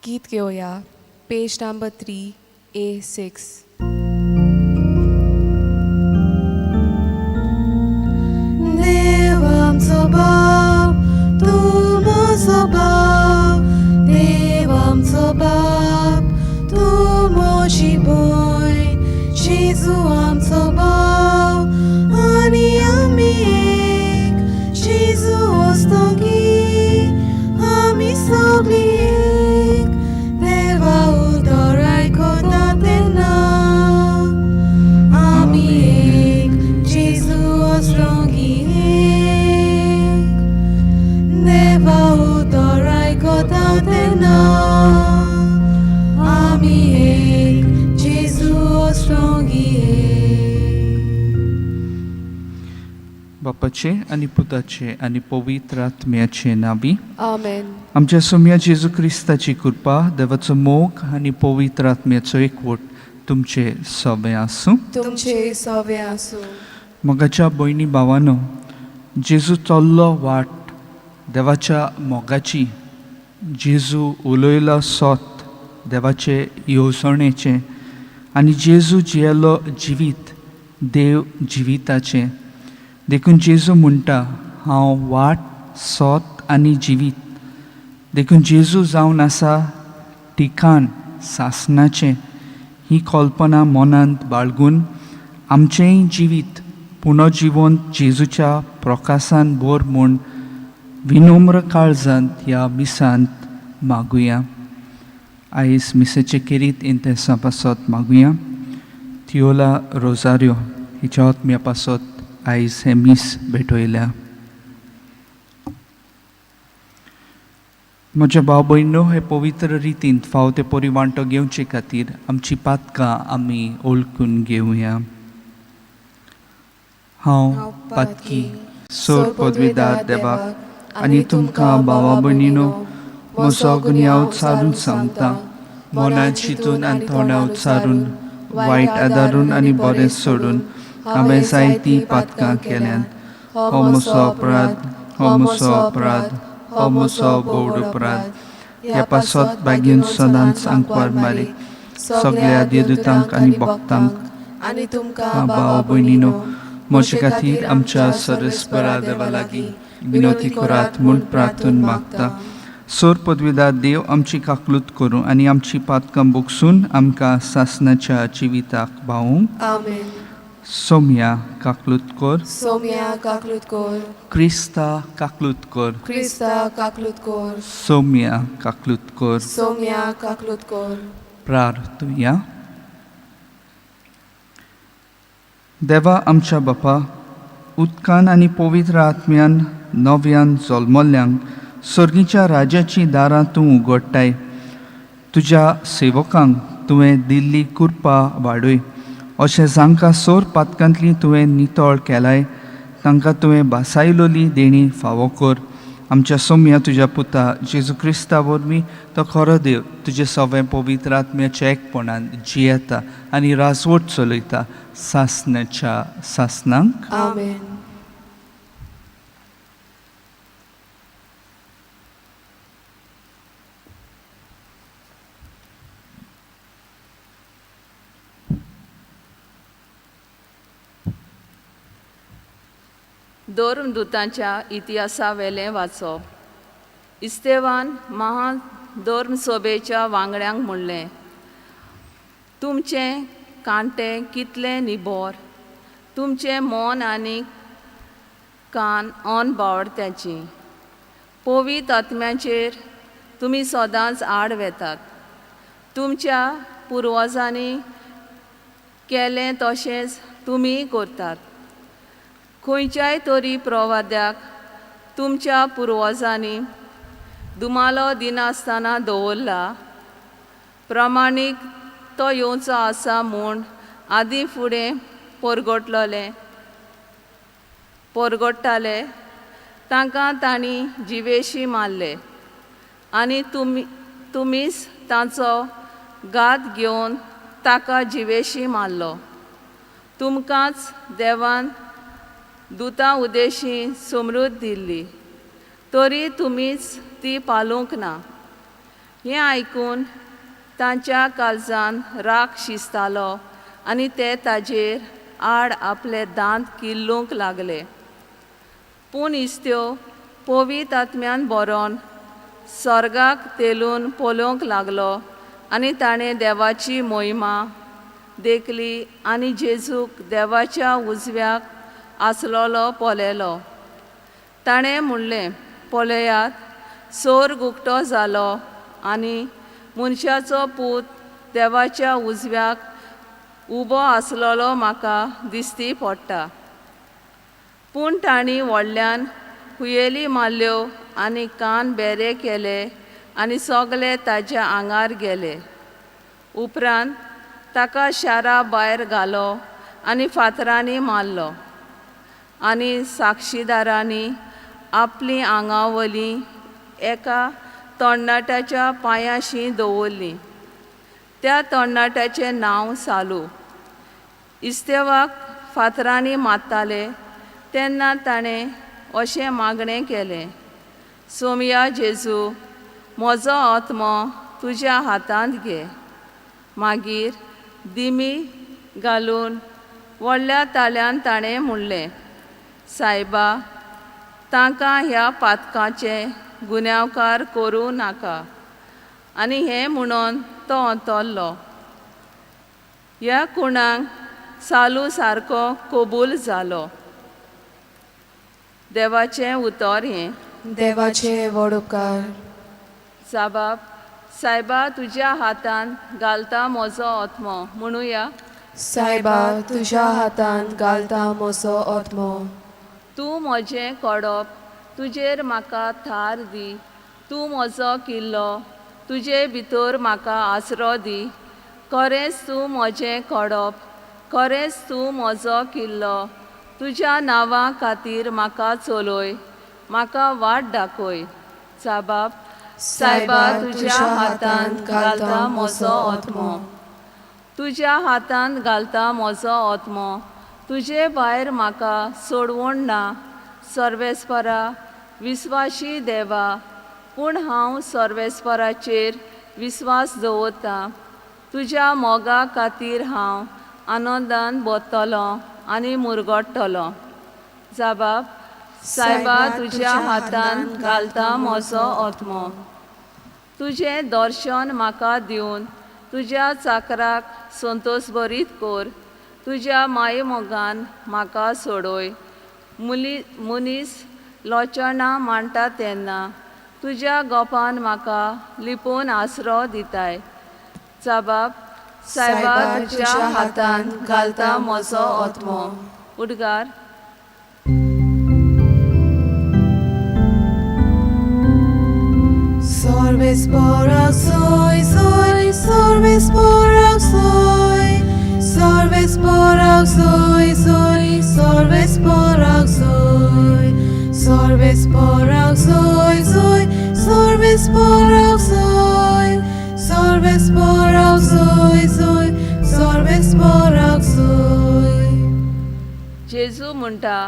गीत घेवया, पेज number 3 A6. देव आमचो बाप, तूं म्हजो बाप, देव आमचो बाप, तूं म्हजी भयण, जेजू आमचो भाव आनी आमी एक, जेजू वस्तोगी आमी सगळीं एक, देवा उतर आयकता तेन्ना आमी एक, जेजू वस्तोगी एक, देवा उतर आयकता तेन्ना आमी एक, जेजू वस्तोगी एक. बापाचे आनी पुताचे आनी पवित्र आत्म्याचे नावी. आमेन. आमच्या सोम्या जेजू क्रिस्ताची कृपा, देवाचो मोग आनी पवित्र आत्म्याचो एकवट तुमचे सगळे आसूं. तुमचे सवे आसूं. मोगाच्या भयणी भावानो, जेजू चल्लो वाट देवाच्या मोगाची, जेजू उलयलो सोत देवाचे येवजणेचें आनी जेजू जियेलो जिवीत देव जिविताचें. देखून जेजू म्हणटा, हांव वाट, सोत आनी जिवीत. देखून जेजू जावन आसा ठिकाण सासणाचें. ही कल्पना मनांत बाळगून आमचेंय जिवीत पुनर्जिवन जेजूच्या प्रकासान भर म्हूण विनम्र काळजांत ह्या मिसांत मागुया. आयज मिसेचे केरीत इंतेसां पासत मागुया. थियोला रोजारियो हिच्या आत्म्या पासत आयज हें मीस भेटयल्या. म्हज्या भाव भयणो, हे पवित्र रितीन फाव ते परी वांटो घेवचे खातीर आमची पातकां आमी ओळखून घेवया. हांव पातकी सोर पदवीदार देवाक आनी तुमकां भावा भयणीनो म्हजो गुन्यांव उच्चारून सांगता. मनान चिंतून आनी तोंडा उच्चारून, वायट आदारून आनी बरें सोडून हांवें जायतीं पातकां केल्यांत. हो म्हजो अपराध, हो म्हजो अपराध, हो म्हजो भोव अपराध. ह्या पासत बागीन सदांच आंकवार मारी, सगळ्या देवदूतांक आनी भक्तांक आनी तुमकां भाव भयणीनो म्हजे खातीर आमच्या सर्वेस्परा देवा लागीं विनवती करात म्हूण प्रार्थून मागता. सोर पदवीदार देव आमची काकलूत करूं आनी आमची पातकां बोगसून आमकां सासणाच्या जिविताक भावूंक. आमेन. सोम्या काकलूत कर. सोम्या काकलूत कर. क्रिस्ता काकलूत कर. क्रिस्ता काकलूत कर. सोम्या काकलूत कर. सोम्या काकलूत कर. प्रार्थुया. देवा आमच्या बापा, उदकान आनी पवित्र आत्म्यान नव्यान जल्मल्ल्यांक सर्गीच्या राज्याचीं दारां तूं उगडटाय. तुज्या सेवकांक तुवें दिल्ली कृपा वाडय, अशें जांकां सोर पातकांतली तुवें नितळ केलाय तांकां तुवें बासायलोली देणी फावो कर. आमच्या सोम्या तुज्या पुता जेजू क्रिस्ता वरवीं, तो खरो देव, तुजें सगळें पवित्र आत्म्याच्या एकपणान जियेता आनी राजवट चलयता सासणाच्या सासणांक. आमेन. धर्मदूतांच्या इतिहासावेलें वाचप. इस्तेवान महाधर्मसभेच्या वांगड्यांक म्हणलें, तुमचें कांटे कितलें निबोर, तुमचें मन आनी कान अन बावडत्याची. पवित्र आत्म्याचेर तुमी सदांच आड वेतात. तुमच्या पुर्वजांनी केलें तशेंच तुमीय करतात. खंयच्याय तरी प्रवाद्याक तुमच्या पुर्वजांनी दुमालो दिनासतना दवरला. प्रमाणीक तो येवचो आसा म्हूण आदीं फुडें परगट्टाले तांकां तांणी जिवेशी मारले आनी तुमीच तांचो घात घेवन ताका जिवेशी मारलो. तुमकांच देवान दुतां उदेशी समृद्ध दिल्ली, तरी तुमीच ती पालूंक ना. हें आयकून तांच्या काळजान राग शिजतालो आनी ते ताजेर आड आपले दांत किल्लूंक लागले. पूण इस्त्यो पवित्र आत्म्यान बरोवन स्वर्गाक तेलून पळोवंक लागलो आनी ताणें देवाची मोहिमा देखली आनी जेजूक देवाच्या उजव्याक आसलेलो पळयलो. ताणें म्हणलें, पळयात, सोर्ग उक्तो जालो आनी मनशाचो पूत देवाच्या उजव्याक उबो आसलेलो म्हाका दिसती पडटा. पूण तांणी व्हडल्यान हुयेली मारल्यो आनी कान बेरे केले आनी सगले ताज्या आंगार गेले. उपरांत ताका शारा भायर घालो आनी फातरांनी मारलो आनी साक्षीदारांनी आपलीं आंगावली एका तरणाट्याच्या पांयांशी दवरली. त्या तरणाट्याचें नांव सालू. इस्तेवाक फातरांनी मारताले तेन्ना ताणें अशें मागणें केलें, सोमया जेजू, म्हजो आत्मो तुज्या हातांत घे. मागीर दिमी घालून व्हडल्या ताळ्यान ताणें म्हणलें, सायबा, तांकां ह्या पातकाचे गुन्यांवकार करूं नाका. आनी हें म्हणून तो अंतरलो. ह्या कुणाक सालू सारको कबूल जालो. देवाचें उतर हें. देवाचे व्हड उपकार. साबाब सायबा, तुज्या हातान घालता म्हजो आत्मो. म्हणुया. सायबा, तुज्या हातान घालता म्हजो आत्मो. तूं म्हजें कडप, तुजेर म्हाका थार दी. तूं म्हजो किल्लो, तुजे भितर म्हाका आसरो दी. खरेंच तूं म्हजें कडप, खरेंच तूं म्हजो किल्लो. तुज्या नांवा खातीर म्हाका चलय, म्हाका वाट दाखय. साबाब सायबा, तुज्या हातान घालता म्हजो आत्मो. तुज्या हातान घालता म्हजो आत्मो. तुजे भायर म्हाका सोडवण ना. सर्वेस्परा, विस्वाशी देवा, पूण हांव सर्वेस्पराचेर विस्वास दवरतां. तुज्या मोगा खातीर हांव आनंदान बतलो आनी मुरगडटलो. जाबाब सायबा, तुज्या हातान घालता म्हजो आत्मो. तुजें दर्शन म्हाका दिवन तुज्या चाकराक संतोशभरीत कर. तुज्या मायमोगान म्हाका सोडय. मुली मनीस लोचणां मांडटा तेन्ना तुज्या गोपान म्हाका लिपोवन आसरो दिताय. जाबाब सायबा, तुज्या हातान घालता म्हजो आत्मो. उद्गार. सर्वेस्पराक सोय सोय, सर्वेस्पराक सोय, सर्वेस्पराक सोय सोय, सर्वेस्पराक सोय, सर्वेस्पराक सोय सोय, सर्वेस्पराक सोय, सर्वेस्पराक सोय सोय, सर्वेस्पराक सोय. जेजू म्हणटा,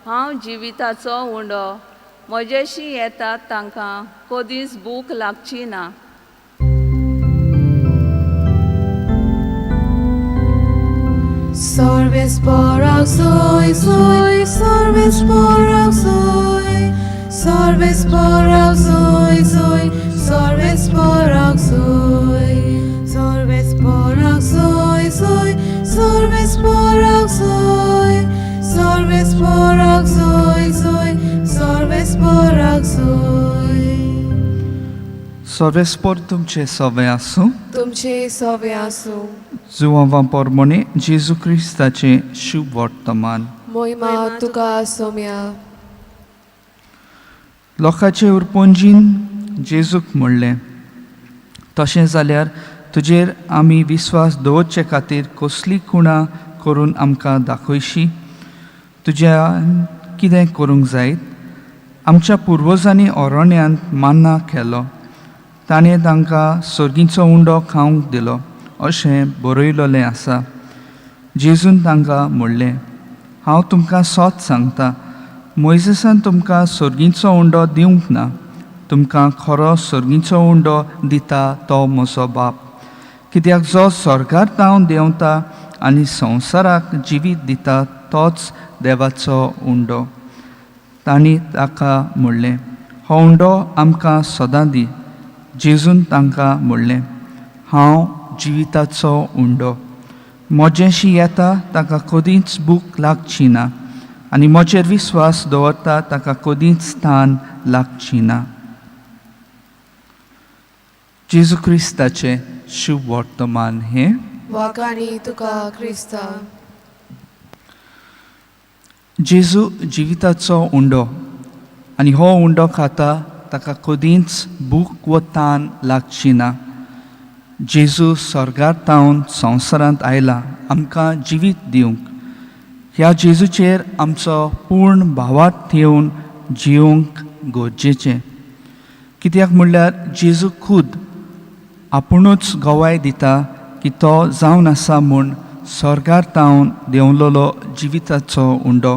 हांव जिविताचो उंडो. म्हजेशी येतात तांकां कदीच भूक लागची ना. सर्वेस्पराक सोय सोय, सर्वेस्पराक सोय, सर्वेस्पराक सोय सोय, सर्वेस्पराक सोय, सर्वेस्पराक सोय सोय, सर्वेस्पराक सोय, सर्वेस्पराक सोय सोय, सर्वेस्पराक सोय. सर्वेस्पर तुमचें सवें आसूं. तुमचे सवे आसूं. जुवांवा पोरमोणे जेजू क्रिस्ताचें शुभ वर्तमान. मोहिमा तुका सोम्या. लोकांचे उरपोंजीन जेजूक म्हणलें, तशें जाल्यार तुजेर आमी विस्वास दवरचे खातीर कसली खुणां करून आमकां दाखयशी? तुज्यान कितें करूंक जायत? आमच्या पुर्वजांनी अरण्यांत मान्ना केलो, ताणें तांकां सर्गीचो उंडो खावंक दिलो अशें बरयलेलें आसा. जेजून तांकां म्हणलें, हांव तुमकां सत सांगता, मोयजेसान तुमकां सर्गीचो उंडो दिवंक ना. तुमकां खरो सर्गीचो उंडो दिता तो म्हजो बाप. कित्याक जो स्वर्गार तावन देंवता आनी संवसाराक जिवीत दिता तोच देवाचो उंडो. तांणी ताका म्हणलें, हो उंडो आमकां सदां दी. जेजून तांकां म्हणलें, हांव जिविताचो उंडो. म्हजेशी येता ताका कदींच भूक लागची ना आनी म्हजेर विस्वास दवरता ताका कदींच तान लागची ना. जेजू क्रिस्ताचें शुभ वर्तमान हें. वाखाणी तुका क्रिस्ता. जेजू जिविताचो उंडो आनी हो उंडो खाता ताका कदींच भूक व तान लागची ना. जेजू स्वर्गार तावन संवसारांत आयला आमकां जिवीत दिवंक. ह्या जेजूचेर आमचो पूर्ण भावार्थ येवन जिवंक गरजेचें. कित्याक म्हणल्यार जेजू खूद आपुणूच गवाय दिता की तो जावन आसा म्हूण स्वर्गार तावन देंवलेलो जिविताचो उंडो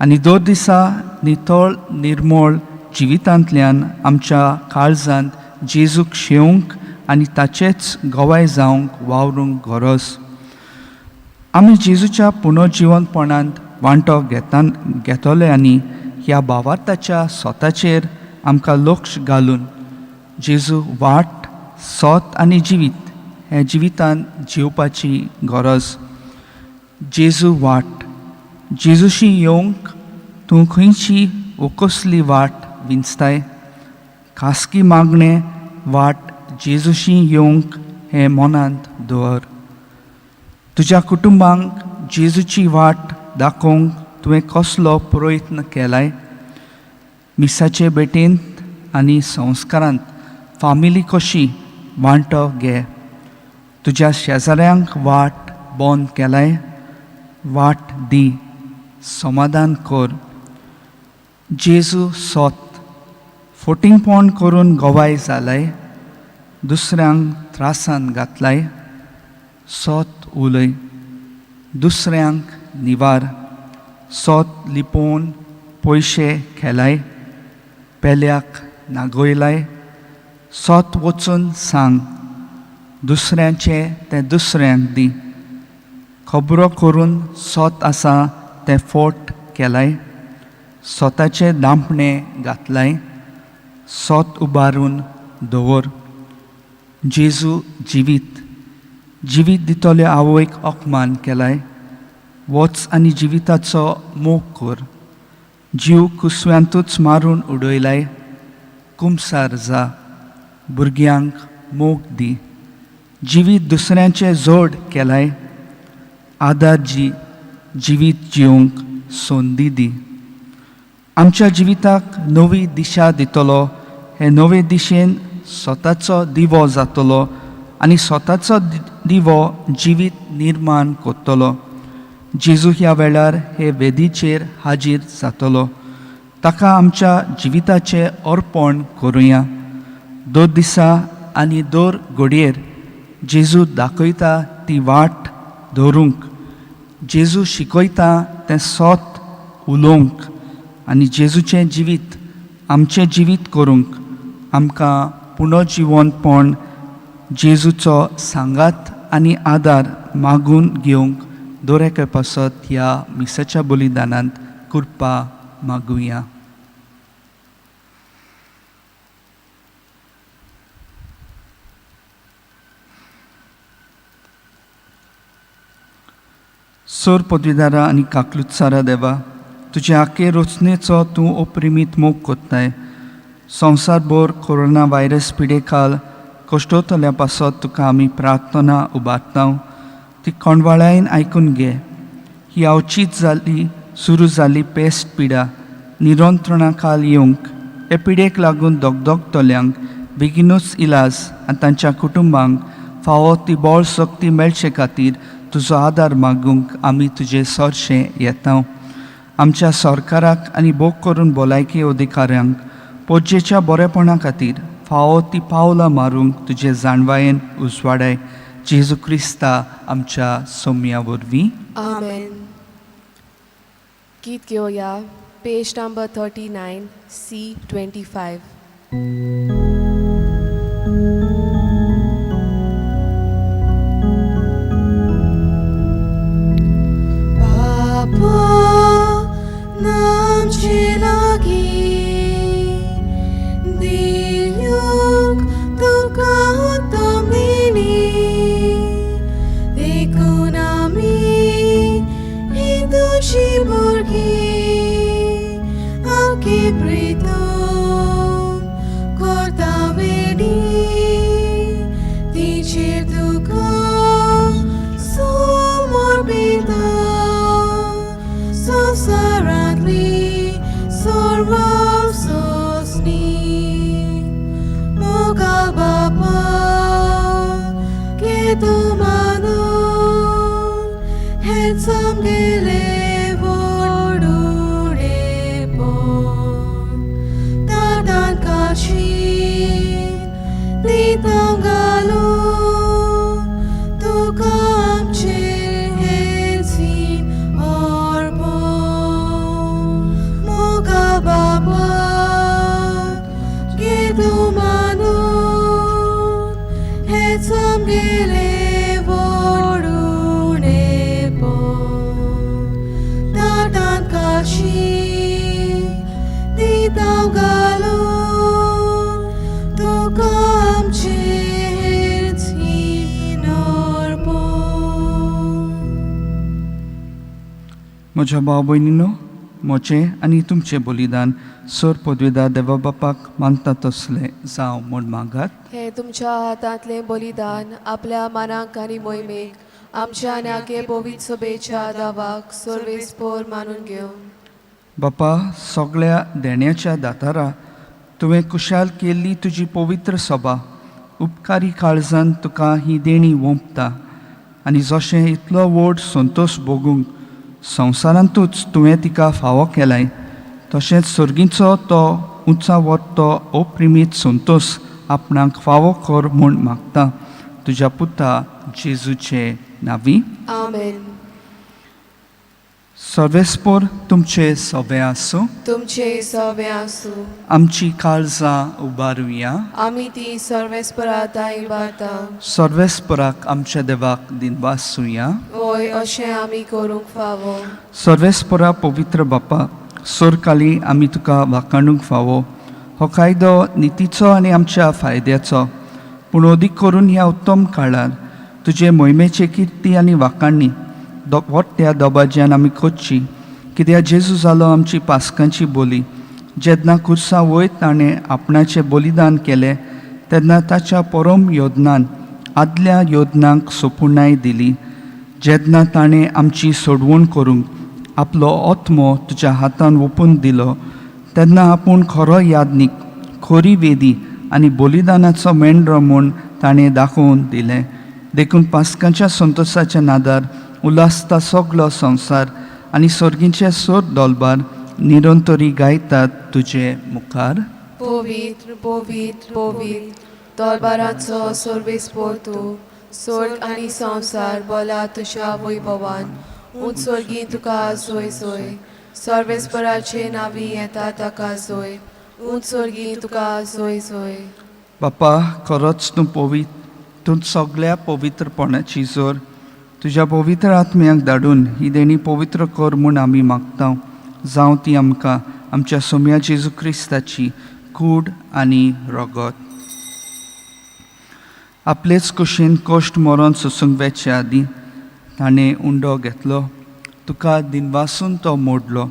आनी दर दिसा नितळ निर्मळ जिवितांतल्यान आमच्या काळजांत जेजूक शेवंक आनी ताचेच गवाय जावंक वावरूंक गरज. आमी जेजूच्या पुनर्जिवनपणांत वांटो घेतले आनी ह्या भावार्थाच्या स्वताचेर आमकां लक्ष घालून जेजू वाट सोत आनी जिवीत हे जिवितान जिवपाची गरज. जेजू वाट. जेजूशी येवंक तूं खंयची वो कसली वाट विंचताय? खासगी मागणें वाट जेजूशी येवंक हें मनांत दवर. तुज्या कुटुंबांक जेजूची वाट दाखोवंक तुवें कसलो प्रयत्न केलाय? मिसाचे भेटेंत आनी संस्कारांत फामिली कशी वांटो घे. तुज्या शेजाऱ्यांक वाट बंद केलाय? वाट दी, समाधान कर. जेजू सोत फोटिंगपण करून गवाय जालाय? दुसऱ्यांक त्रासान घातलाय? सोत उलय, दुसऱ्यांक निवार. सोत लिपोवन पयशे खेलाय? पेल्याक नागयलाय? सोत वचून सांग, दुसऱ्यांचें तें दुसऱ्यांक दी. खबरो करून सोत आसा तें फोट केलाय? सोताचें दांपणें घातलाय? सोत उबारून दवर. जेजू जिवीत. जिवीत दितले आवयक अपमान केलाय? वच आनी जिविताचो मोग कर. जीव कुसव्यांतूच मारून उडयलाय? कुमसार जा, भुरग्यांक मोग दी. जिवीत दुसऱ्यांचें जोड केलाय? आदार जी जिवीत जिवंक संदी दी. आमच्या जिविताक नवी दिशा दितलो. हे नवे दिशेन स्वताचो दिवो जातलो आनी स्वताचो दिवो जिवीत निर्माण करतलो. जेजू ह्या वेळार हे वेदीचेर हाजीर जातलो. ताका आमच्या जिविताचें अर्पण करुया. दर दिसा आनी दर घडयेर जेजू दाखयता ती वाट धरूंक, जेजू शिकयता तें सोत उलोवंक आनी जेजूचें जिवीत आमचें जिवीत करूंक आमकां पुनर्जिवनपण जेजूचो सांगात आनी आदार मागून घेवंक दर एके पासत ह्या मिसाच्या बलिदानांत कृपा मागुया. सोर पदवीदारा आनी काकलुत्सारा देवा, तुजे आखे रचनेचो तूं अपरिमीत मोग कोत्ताय. संवसारभर कोरोना व्हायरस पिडेकाल कश्टोतल्या पासत तुका आमी प्रार्थना उबारता, ती कोंडवाळायन आयकून घे. ही अवचीत जाली सुरू जाली पेस्ट पिडा निरंत्रणा खाल येवंक हे पिडेक लागून दगदगतल्यांक बेगीनूच इलाज आनी तांच्या कुटुंबांक फावो ती बळ शक्ती मेळचे खातीर तुजो आदार मागूंक आमी तुजे सरशें येता. आमच्या सरकाराक आनी भोग करून भलायकी अधिकाऱ्यांक पोजेच्या बरेपणा खातीर फावो ती पावलां मारूंक तुजे जाणवायेन उजवाडाय. जेजू क्रिस्ता आमच्या सोम्या वरवीं. आमेन. गीत घेवया, पेज नंबर 39, C 25. बापा नामचे लागीं दिवंक तुका उत्तम दिली देखून आमी ही तुजी भुरगीं आखे प्रितम करता वेडी तिचेर तुका समर्पिता संवसारांतली सर्व सोंसणी मोगाळ बापा घे तूं मानून हेंच आमगेलें व्हड उणेपण ताटांत काशी दिता घालून तुका आमचें हेंच हीन अर्पण मोगाळ बापा घे तूं मानून हेंच आमगेलें व्हड उणेपण ताटांत काशी दिता घालून तुका आमचें हेंच हीन अर्पण. म्हज्या भाव भयणीनो, म्हजें आनी तुमचें बलिदान सर पदवेदार देवा बापाक मानता तसलें जावं म्हूण मागात. हें तुमच्या हातांतलें बलिदान आपल्या मानाक आनी मोहिमेक आमच्या आनी आगे पवित्र सभेच्या दावाक सर्वेस्पोर मानून घेवं. बापा, सगळ्या देण्याच्या दातारा, तुवें कुशाल केल्ली तुजी पवित्र सभा उपकारी काळजान तुका ही देणी ओंपता आनी जशें इतलो व्हड संतोश भोगूंक संवसारांतूच तुवें तिका फावो केलाय, तशेंच सर्गीचो तो उंचावतो अप्रिमीत संतोश आपणाक फावो कर म्हूण मागता, तुज्या पुता जेजूचे नांवी. आमेन. सर्वेस्पोर तुमचे सवे आसूं. तुमचे सवे आसूं. आमची काळजां उबारुया. आमी ती सर्वेस्परा दाय बाता. सर्वेस्पराक आमच्या देवाक दिनवासुया. वय, अशें आमी करूंक फावो. सर्वेस्परा पवित्र बापा, सोरकाली आमी तुका वाखाणूंक फावो. हो कायदो नितीचो आनी आमच्या फायद्याचो, पूण अदीक करून ह्या उत्तम काळार तुजे मोहिमेचे किर्ती आनी वाखाणणी वट्ट्या दबाज्यान आमी करची, कित्याक जेजू जालो आमची पास्कांची बोली. जेन्ना खुर्सा वयर ताणें आपणाचें बलिदान केलें, तेन्ना ताच्या परम योदनान आदल्या योदनांक सोपुणाय दिली. जेन्ना ताणें आमची सोडवण करूंक आपलो आत्मो तुज्या हातान ओंपून दिलो, तेन्ना आपूण खरो यादनीक, खरी वेदी आनी बलिदानाचो मेंढरो म्हूण ताणें दाखोवन दिलें. देखून पास्कांच्या संतोशाच्या नादार उल्हासता सगलो संवसार आनी सर्गीचे सोर दोलबार निरंतरी गायतात तुजे मुखार. पवित्र, पवित्र, पवित्र, दरबाराचो सर्वेस्पोर तूं. स्वर्ग आनी संवसार बोला तुज्या वैभवान. उंच स्वर्गी तुका जोय जोय. सर्वेस्पराचे नांवी येता ताका जोय. उंच स्वर्गी तुका जोय जोय. बापा, खरोच तूं पवित्र, तूं सगळ्या पवित्रपणाची जोर. तुज्या पवित्र आत्म्याक धाडून ही देणी पवित्र कर म्हूण आमी मागता, जावं ती आमकां आमच्या सोम्या जेजू क्रिस्ताची कूड आनी रगत. आपलेच कुशीन कश्ट मरण सोसूंक वेचे आदीं ताणें उंडो घेतलो, तुका दिनवासून तो मोडलो,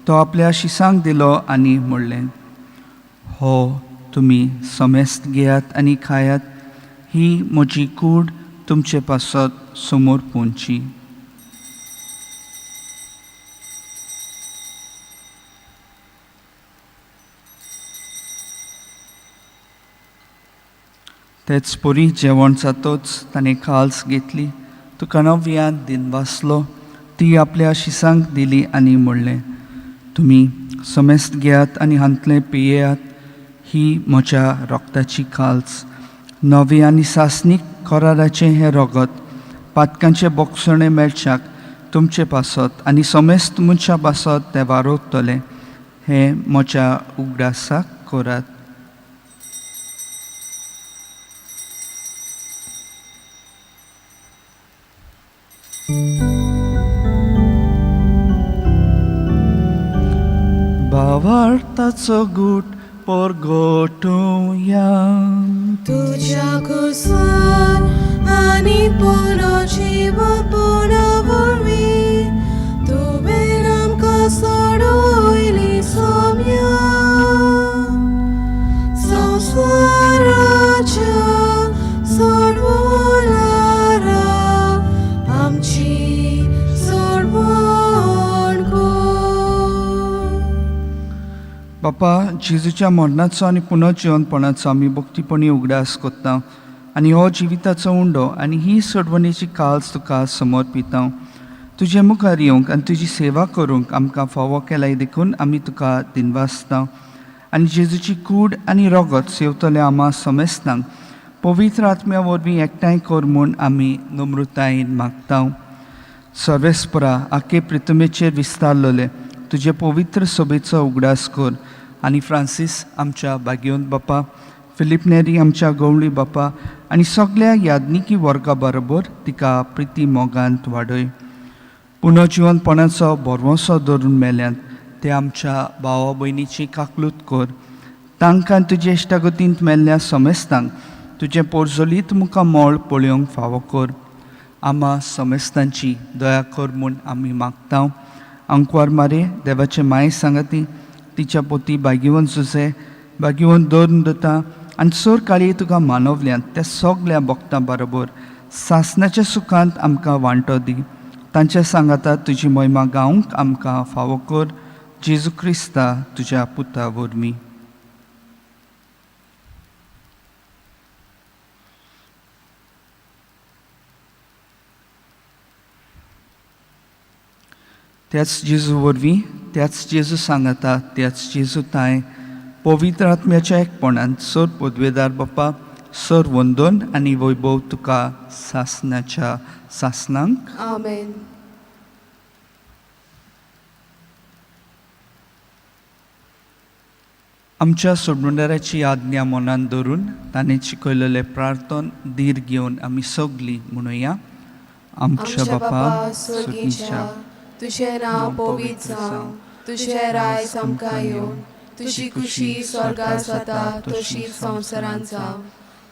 तो आपल्या शिसांक दिलो आनी म्हणलें, हो तुमी समेस्त घेयात आनी खायात. ही म्हजी कूड तुमचे पासत समोर पोंची. तेच परी जेवण जातोच ताणें काल्स घेतली, तुका नव्यान दिनवासलो, ती आपल्या शिसांक दिली आनी म्हणलें, तुमी समेस्त घेयात आनी हांतलें पियेयात. ही म्हज्या रोगताची काल्स, नवी आनी सासणीक कराराचें हें रगत पातकांचें बोगसणें मेळच्याक तुमचे पासत आनी समेस्त मनशां पासत तें वारोवतलें. हें म्हज्या उगडासाक करात. भावार्थाचो गूट परगटुया. तुज्या कुसान आनी पुनर्जीवपणा वरवीं तुवें आमकां सोडयली सोम्या. संवसाराच्या सोडवणारा आमची सोडवण कर. बापा, जेजूच्या मरणाचो आनी पुनर्जिवनपणाचो आमी भक्तीपणी उगडास कोत्ता आनी हो जिविताचो उंडो आनी ही सोडवणेची काल्स तुका समर्पिता. तुजे मुखार येवंक आनी तुजी सेवा करूंक आमकां फावो केलाय देखून आमी तुका दिनवासता. आनी जेजूची कूड आनी रोगत सेवतले आमा समेस्तांक पवित्र आत्म्या वरवीं एकठांय कर म्हूण आमी नम्रतायेन मागता. सर्वेस्परा, आखे प्रितमेचेर विस्तारलेले तुजे पवित्र सोबेचो उगडास कर आनी फ्रांसीस आमच्या भाग्यवंत बापा, फिलीप नेरी आमच्या गवळी बापा आनी सगल्या यादनिकी वर्गा बरोबर तिका प्रिती मोगांत वाडय. पुनर्जिवनपणाचो भरवंसो धरून मेल्यात ते आमच्या भावा भयणीची काकलूत कर. तांकां तुजे इश्टागतींत मेल्ल्या समेस्तांक तुजें पोरजोलीत मुखार मोळ पळोवंक फावो कर. आमा समेस्तांची दया कर म्हूण आमी मागता. आंकवार मारे देवाचे माये सांगाती तिच्या पोती भाग्यवंत जुजे भाग्यवंत दवरून दता आनी चड काळी तुका मानवल्यांत त्या सगल्या भक्तां बरोबर सासणाच्या सुखांत आमकां वांटो दी. तांच्या सांगाता तुजी मोहिमा गावंक आमकां फावो कर. जेजू क्रिस्ता तुज्या पुता वरवीं. त्याच जेजू वरवीं, त्याच जेजू सांगाता, त्याच जेजू ताय पवित्र आत्म्याच्या एकपणान सर पदवेदार बापा, सर वंदन आनी वैभव तुका सासणाच्या सासणांक. आमेन. आमच्या सोडणुदाराची आज्ञा मनान धरून ताणें शिकयलेलें प्रार्थन धीर घेवन आमी सगलीं म्हणुया. आमच्या बापा स्वर्गीच्या, तुजें नांव पवित्र जावं, तुजें राज आमकां येवं, तुजी खुशी स्वर्गार जाता तशी संवसारांत जावं.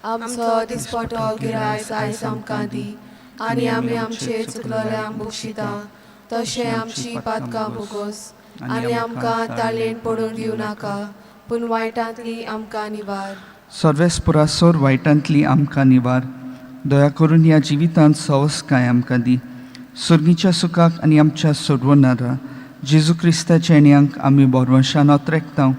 आमचो दिसपटो गिरायस आयज आमकां दी आनी आमी आमचे चुकलोल्यांक बक्षिता तशें आमची पातकां भोगोस आनी आमकां ताळेण पडून दिवं नाका, पूण वायटांतली आमकां निवार. सर्वेस्परा, सोर वायटांतली आमकां निवार. दया करून ह्या जिवितांत सवसकाय आमकां दी. सर्गीच्या सुखाक आनी आमच्या सोडवणारा जेजू क्रिस्ताच्या येण्यांक आमी भरवंशान अत्रेकता.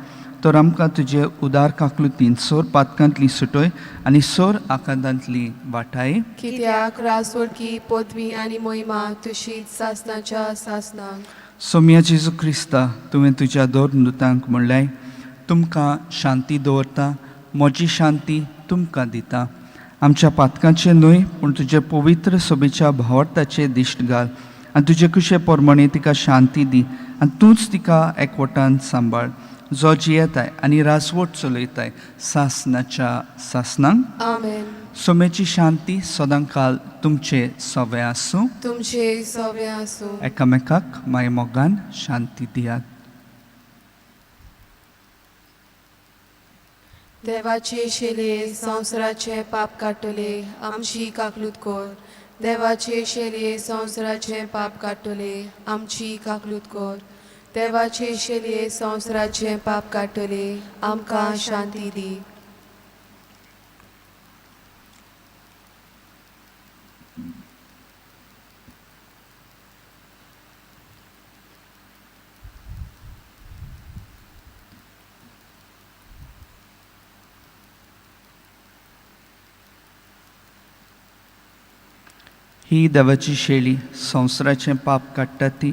तर आमकां तुजे उदार काकलुतीन सोर पातकांतली सुटय आनी सोर आकांतांतली वाटाय. कित्याक रासवडकी पदवी आनी मोहिमा तुशीच सासणाच्या सासणाक. सोम्या जेजू क्रिस्ता, तुवें तुज्या दोर नुतांक म्हणल्याय, तुमकां शांती दवरता, म्हजी शांती तुमकां दिता. आमच्या पातकांचे न्हय पूण तुजे पवित्र सोबेच्या भावार्थाचे दिश्ट घाल आनी तुजे कुशे प्रमाणे तिका शांती दी आनी तूंच तिका एकवटान सांबाळ, जो जियेताय आनी रासवट चलयताय सासणाच्या सासणांक. आमेन. सोमेची शांती सदांकाल तुमचे सवे आसूं. तुमचे सवे आसूं. एकामेकाक माय मोगान शांती दियात. देवाचे शेलये संवसाराचे पाप काडटले, आमची काकलूत कर. देवाचे शेलये संवसाराचे पाप काडटले, आमची काकलूत कर. देवाचे शेलये संवसाराचे पाप काडटले, आमकां शांती दी. ही देवाची शेळी संवसाराचें पाप काडटा ती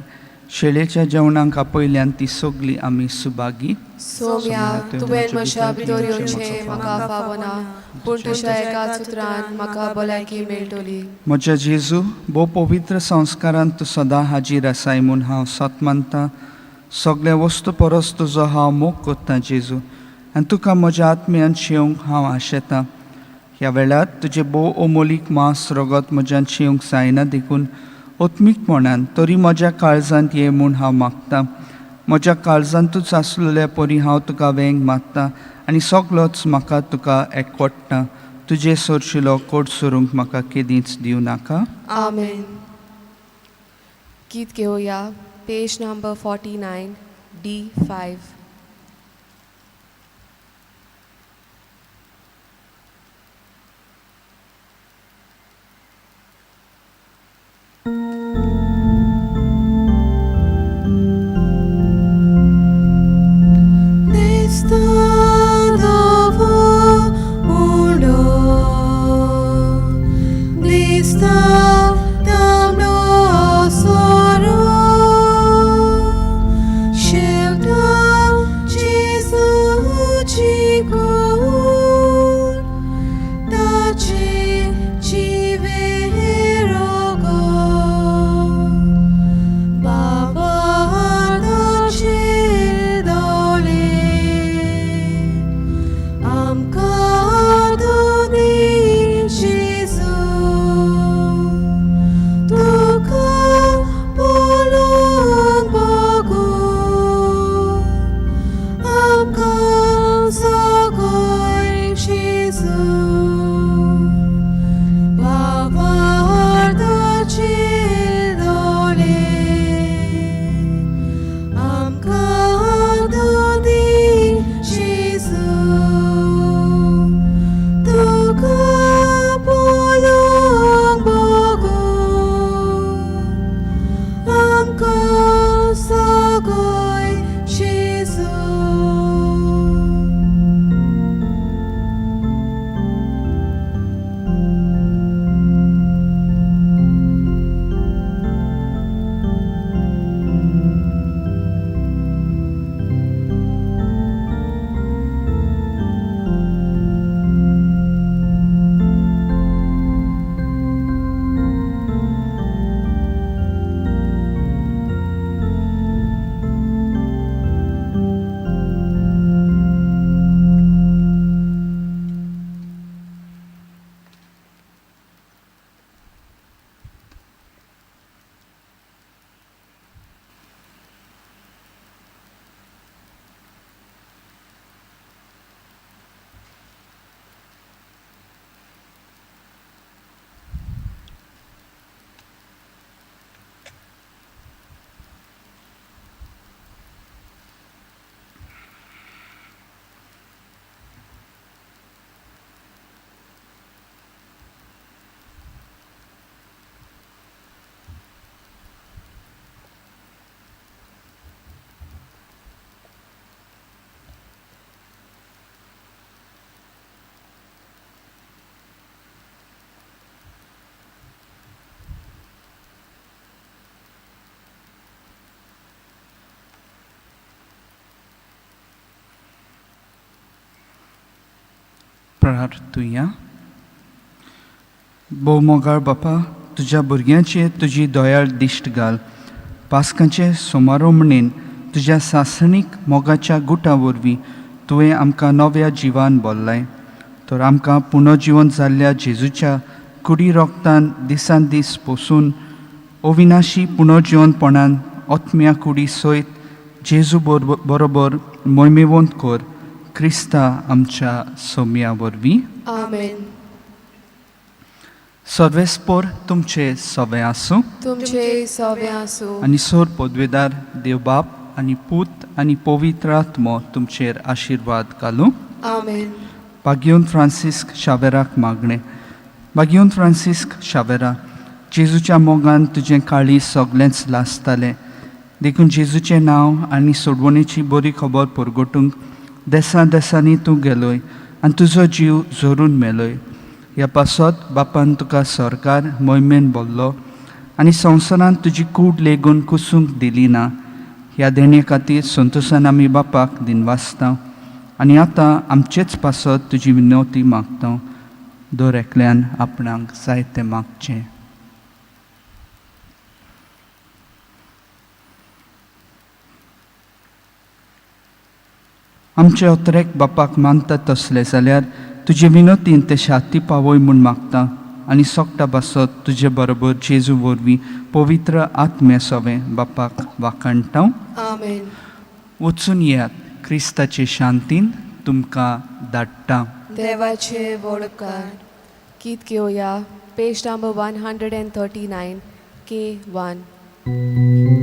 शेळेच्या जेवणाक आपयल्यान ती सगली आमी सुभागी. सोम्या, तुवें म्हज्या भितर येवचें म्हाका फावना, पूण तुज्या एका सुत्रान म्हाका भलायकी मेळटली. म्हज्या जेजू, भोव पवित्र संस्कारान तूं सदां हाजीर आसाय म्हूण हांव सत मानता. सगल्या वस्तू परस तुजो हांव मोग कोत्ता जेजू, आनी तुका म्हज्या आत्म्यान शेवंक हांव आशेतां. ह्या वेळार तुजें भोव अमोलीक मांस रगत म्हज्यान शेवंक जायना देखून आत्मीकपणान तरी म्हज्या काळजांत ये म्हूण हांव मागतां. म्हज्या काळजांतूच आसलेल्या परी हांव तुका वेंग मागता आनी सगलोच म्हाका तुका एकवटता. तुजे सरशिलो कोट सरूंक म्हाका केदींच दिवं नाका. आमेन. गीत घेवया पेज नंबर 49 D5. प्रार्थुया. भोवमोगाळ बापा, तुज्या भुरग्यांचेर तुजी दयाळ दिश्ट घाल. पास्कांचे सोमारोमणेन तुज्या सासणीक मोगाच्या गुटा वरवीं तुवें आमकां नव्या जिवान बोल्लाय. तर आमकां पुनर्जिवन जाल्ल्या जेजूच्या कुडी रोगतान दिसान दीस पोसून अविनाशी पुनर्जिवनपणान आत्म्या कुडी सयत जेजू बरोबर मोहिमेवंत कर. क्रिस्ता आमच्या सोम्या वरवीं. आमेन. सर्वेस्पोर तुमचे सवे आसूं. तुमचे सवे आसूं. आनी सोर पदवेदार देवबाप आनी पूत आनी पवित्र आत्मो तुमचेर आशिर्वाद घालूं. आमेन. बागियोन फ्रांसिस्क शावेराक मागणें. बागियोन फ्रांसिस्क शावेरा, जेजूच्या मोगान तुजें काळीज सगळेंच लासतालें. देखून जेजूचें नांव आनी सोडवणेची बरी खबर परगटूंक देसां देसांनी तूं गेलोय आनी तुजो जीव जोरून मेलोय. ह्या पासत बापान तुका सरकार मोहिमेन बोल्लो आनी संवसारांत तुजी कूड लेगून कुसूंक दिली ना. ह्या देणे खातीर संतोशान आमी बापाक दिनवासता आनी आतां आमचेच पासत तुजी विनवती मागता. दर एकल्यान आपणाक जाय तें मागचें. आमचे अत्रेक बापाक मानता तसले जाल्यार तुजे विनोतीन ते शाती पावय म्हूण मागता. आनी सोकटा बासत तुजे बरोबर जेजू वरवीं पवित्र आत्म्या सोवें बापाक वाखाणटा. आमेन. वचून येयात. क्रिस्ताचे शांतीन तुमकां धाडटा. देवाचे व्हड उपकार. गीत घेवया, page number 139, K 1.